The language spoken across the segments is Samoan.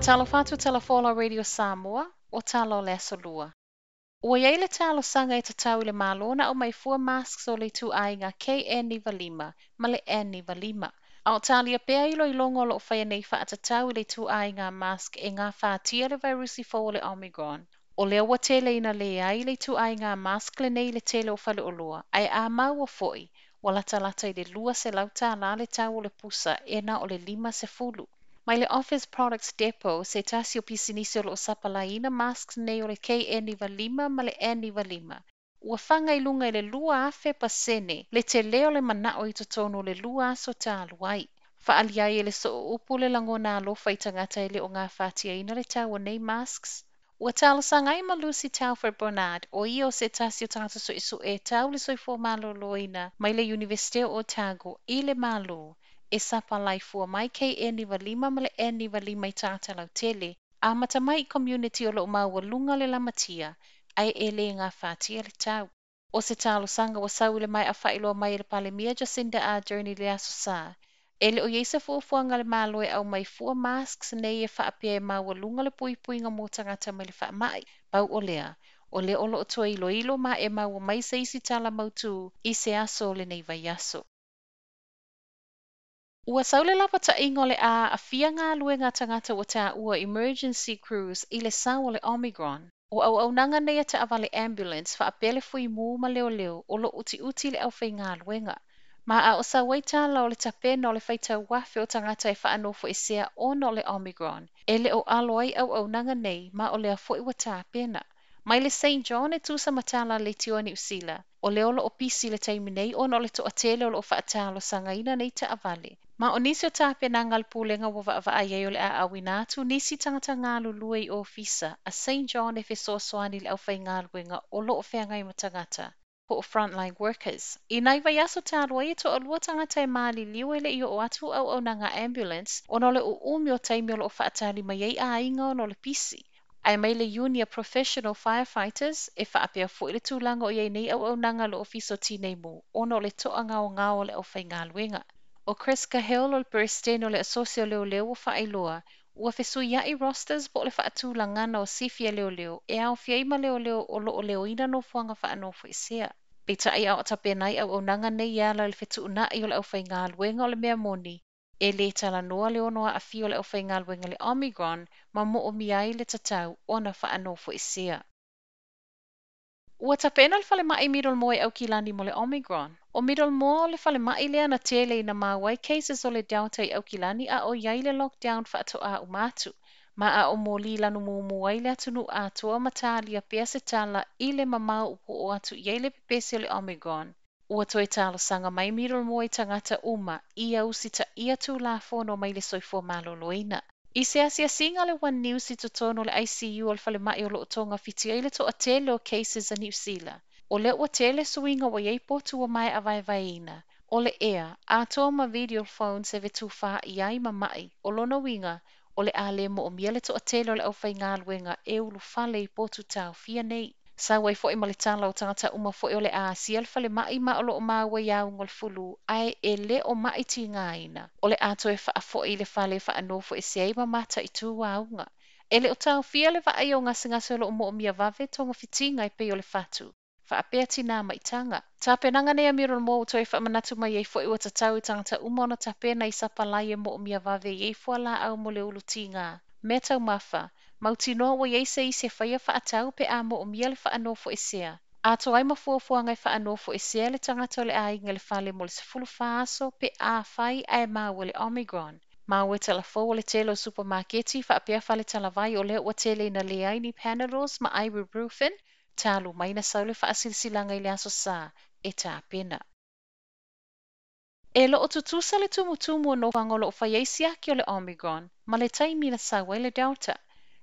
Faatalofa atu Tala Folau Radio Samoa, o tala o le aso lua. Ua i ai le talosaga e tatau i le Malo ona aumai fua masks o le ituaiga KN95 ma le N95. A o talia pea iloiloga o lo o faia nei faatatau i le ituaiga mask e gafatia le vairusi fou o le Omicron. O lea ua tele ina leai le ituaiga mask lenei i le tele o faleoloa, ae a maua foi, ua latalata i le $200 le tau o le pusa e na o le 50. Mai le Office Products Depot, se tasi o pisinisi o lo o sapalaiina masks nei o le KN95 ma le N95, ua faga i luga i le 2000% le tele o le manao i totonu o le 2 aso talu ai. Faaalia ai e le sooupu le lagona alofa i tagata e le o gafatiaina le tau o nei masks. Ua talosaga ai ma Lucy Telford Bernard, o ia o se tasi o tagata suesue tau le soifua maloloina mai le Iunivesite o Otago i le Malo, e sapalai fua mai KN95 ma le N95 i tagata lautele, amata mai i community o lo o maualuga le lamatia, ae e le gafatia le tau. O se talosaga ua sau i le maea faailoa mai e le Palemia Jacinda Ardern i le aso Sa, e le o i ai se fuafuaga a le Malo e aumai fua masks nei e faapea e maualuga le puipuiga mo tagata mai le faamai. Pau o lea, o lea o lo o toe iloilo ma e maua mai se isi tala mautū i se aso o lenei vaiaso. Ua sau le lapataiga o le a aafia galuega a tagata ua taua emergency crews i le sau o le Omicron. O auaunaga nei a taavale ambulance faapea le fuimu ma leoleo o lo o utiuti le aufaigaluega. Ma a o sau ai tala o le tapena o le faitau afe o tagata e faanofoesea ona o le Omicron, e le o alo ai auaunaga nei ma o lea foi ua tapena. Mai le St John e tusa ma tala a le Leitio a Niu Sila, o lea o lo o pisi le taimi nei ona o le toatele o lo o faatalosagaina nei taavale. Ma o nisi o tapenaga a le pulega ua vaavaai ai o le a auina atu nisi tagata galulue i ofisa a St John e fesoasoani i le aufaigaluega o lo o feagai ma tagata, po o frontline workers. I nai vaiaso talu ai e toalua tagata e maliliu e le i oo atu auaunaga ambulance ona o le uumi o taimi o lo o faatali mai ai aiga ona o le pisi. Ae mai le Union Professional Firefighters e faapea foi le tulaga o i ai nei auaunaga a le Ofisa o Tinei Mu ona o le toagaogao o le aufaigaluega. O Chris Cahill o le Peresetene o le Asosi o Leoleo ua faailoa, ua fesuiai rosters po o le faatulagana o sifi a leoleo e aofia ai ma leoleo o lo o leoina nofoaga faanofoesea. Peitai a o tapena ai auaunaga nei e ala i le fetuunai o le aufaigaluega o le mea moni, e le talanoa le ono aafia o le aufaigaluega i le Omicron ma moomia ai le tatau ona faanofoesea. Ua tapena le falemai Middlemore i Aukilani mo le Omicron. O Middlemore o le falemai lea na tele ina maua ai cases o le Delta i Aukilani a o i ai le lockdown faatoa uma atu. Ma a o moli lanu mumu ai le atunuu atoa ma talia pea se tala i le mamao ua oo atu i ai le pepesi o le Omicron. Ua toe talosaga mai Middlemore i tagata uma ia usitaia tulafono mai le soifua maloloina. I se asiasiga a le One News i totonu o le ICU o le falemai o lo o togafiti ai le toatele o cases a Niu Sila, o lea ua tele suiga ua i ai potu ua maea vaevaeina, o le ea, atoa ma video phones e fetufaai ai ma mai, o lona uiga, o le a le moomia le toatele o le aufaigaluega e ulufale i potu taofia nei. Sau ai foi ma le tala o tagata uma foi o le a asia le falemai ma o lo o maua i auga o le fulu, ae e le o mai tigaina, o le a toe faafoi i le fale e faanofoesea ai ma mataitu auga. E le o taofia le vaai o gasegase o lo o moomia vave togafitiga e pei o le fatu, faapea tinā ma itaga. Tapenaga nei a Middlemore ua toe faamanatu mai ai foi ua tatau i tagata uma ona tapena i sapalai e moomia vave i ai fualaau mo le ulu tiga. Mea taumafa, mautinoa ua i ai se isi e faia faatau pe a moomia le faanofoesea. Atoa ai ma fuafuaga e faanofoesea le tagata o le aiga i le fale mo le 14 aso pe a fai ae maua le Omicron. Ma ua talafou o le tele o supamaketi faapea fale talavai o lea ua tele ina leai ni Panadols ma ibuprofen, talu mai na sau le faasilasilaga i le aso Sa e tapena. E lo o tutusa le tumutumu o nofoaga o lo o fai ai siaki o le Omicron ma le taimi na sau ai le Delta.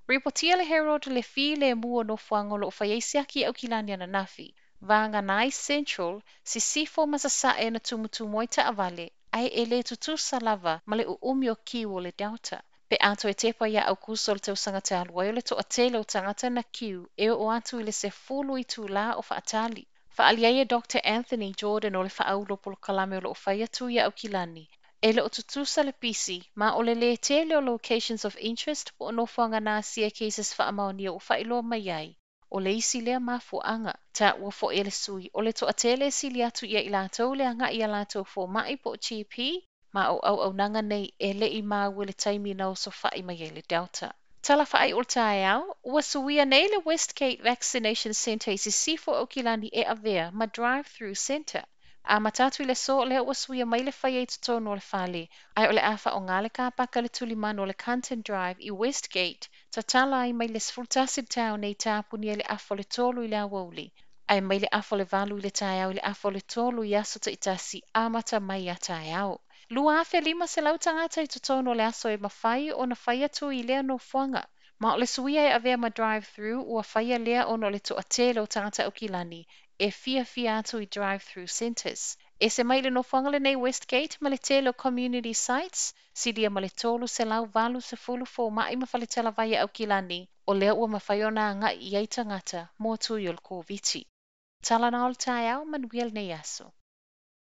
Ripotia le Herald le filemu o nofoaga o lo o fai ai siaki i Aukilani ananafi. Vagana ai Central, Sisifo ma Sasae na tumutumu ai taavale, ae e le tutusa lava ma le uumi o kiu o le Delta. Pe a toe tepa ia Aukuso o le tausaga talu ai o le toatele o tagata na kiu e oo atu i le 10 itulā o faatali. Faaalia ai e Dr. Anthony Jordan o le faaulu o polokalame o lo o fai atu ia Aukilani. E le o tutusa le pisi, ma o le lē tele o locations of interest po o nofoaga na asia cases faamaonia ua faailoa mai ai, o le isi lea mafuaaga. Taua foi e le sui, o le toatele e sili atu ia i latou le agai i a latou fomai po o GP, ma o auaunaga nei e le i maua i le taimi na osofai mai ai le Delta. Tala faaiu o le taeao, ua suia nei le Westgate Vaccination Centre i Sisifo Aukilani e avea ma drive-through centre. Amata atu i le aso lea ua suia mai le faia i totonu o le fale, ae o le a faaaoga le kapaka i le tulimanu o le Carnton Drive i Westgate, tatala ai mai le 11 i le taeao nei tapunia i le 2:30 i le aoauli, ae mai le 7:30 i le taeao i le 2:30 i aso taitasi amata mai ia taeao. 2,500 tagata i totonu o le aso e mafai ona fai atu i lea nofoaga. Ma o le suia e avea ma drive-through ua faia lea ona o le toatele o tagata Aukilani e fiafia atu i drive-through centres. Ese mai le nofoaga lenei Westgate ma le tele o community sites, silia ma le 380 fomai ma faletalavai a Aukilani, o lea ua mafai ona agai i ai tagata mo tui o le Koviti. Tala na o le taeao, manuia lenei aso.